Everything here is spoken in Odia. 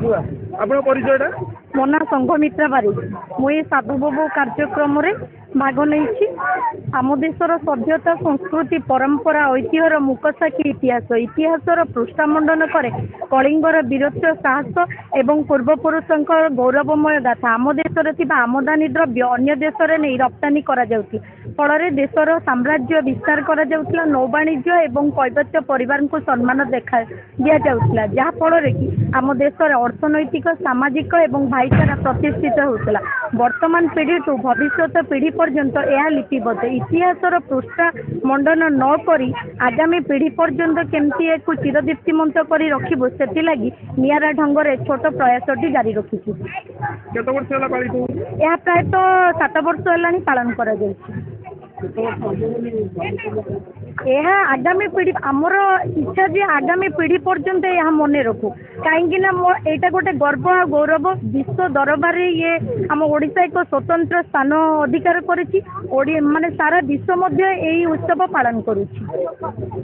ଆପଣଙ୍କ ପରିଚୟଟା? ମୋ ନାଁ ସଂଘମିତ୍ରା ବାରିକ। ମୁଁ ଏଇ ସାଧବ ବୋହୂ କାର୍ଯ୍ୟକ୍ରମରେ ଭାଗ ନେଇଛି। ଆମ ଦେଶର ସଭ୍ୟତା, ସଂସ୍କୃତି, ପରମ୍ପରା, ଐତିହ୍ୟର ମୂକସାକ୍ଷୀ ଇତିହାସ। ଇତିହାସର ପୃଷ୍ଠା ମଣ୍ଡନ କରେ କଳିଙ୍ଗର ବୀରତ୍ୱ, ସାହସ ଏବଂ ପୂର୍ବପୁରୁଷଙ୍କ ଗୌରବମୟ ଗାଥା। ଆମ ଦେଶରେ ଥିବା ଆମଦାନୀ ଦ୍ରବ୍ୟ ଅନ୍ୟ ଦେଶରେ ନେଇ ରପ୍ତାନୀ କରାଯାଉଥିଲା। ଫଳରେ ଦେଶର ସାମ୍ରାଜ୍ୟ ବିସ୍ତାର କରାଯାଉଥିଲା। ନୌବାଣିଜ୍ୟ ଏବଂ କୈବର୍ତ୍ତ ପରିବାରଙ୍କୁ ସମ୍ମାନ ଦେଖା ଦିଆଯାଉଥିଲା, ଯାହାଫଳରେ କି ଆମ ଦେଶରେ ଅର୍ଥନୈତିକ, ସାମାଜିକ ଏବଂ ଭାଇଚାରା ପ୍ରତିଷ୍ଠିତ ହେଉଥିଲା। ବର୍ତ୍ତମାନ ପିଢ଼ିଠୁ ଭବିଷ୍ୟତ ପିଢ଼ି ପର୍ଯ୍ୟନ୍ତ ଏହା ଲିପିବଦ୍ଧ। ଇତିହାସର ପୃଷ୍ଠା ମଣ୍ଡନ ନ କରି ଆଗାମୀ ପିଢ଼ି ପର୍ଯ୍ୟନ୍ତ କେମିତି ଏହାକୁ ଚିରଦୀପ୍ତିମନ୍ତ କରି ରଖିବୁ, ସେଥିଲାଗି ନିଆରା ଢଙ୍ଗରେ ଛୋଟ ପ୍ରୟାସଟି ଜାରି ରଖିଛୁ। କେତେ ବର୍ଷ ହେଲା ପାଳିତ ହେଉଛି? ଏହା ପ୍ରାୟତଃ 7 ବର୍ଷ ହେଲାଣି ପାଳନ କରାଯାଉଛି। କେତେ ବର୍ଷ ହବ ବୋଲି ଭାବୁଛନ୍ତି? ଏହା ଆଗାମୀ ପିଢ଼ି, ଆମର ଇଚ୍ଛା ଯେ ଆଗାମୀ ପିଢ଼ି ପର୍ଯ୍ୟନ୍ତ ଏହା ମନେ ରଖୁ, କାହିଁକି ନା ମୋ ଏଇଟା ଗୋଟେ ଗର୍ବ ଆଉ ଗୌରବ। ବିଶ୍ୱ ଦରବାରରେ ଇଏ ଆମ ଓଡ଼ିଶା ଏକ ସ୍ୱତନ୍ତ୍ର ସ୍ଥାନ ଅଧିକାର କରିଛି। ମାନେ ସାରା ବିଶ୍ୱ ମଧ୍ୟ ଏଇ ଉତ୍ସବ ପାଳନ କରୁଛି।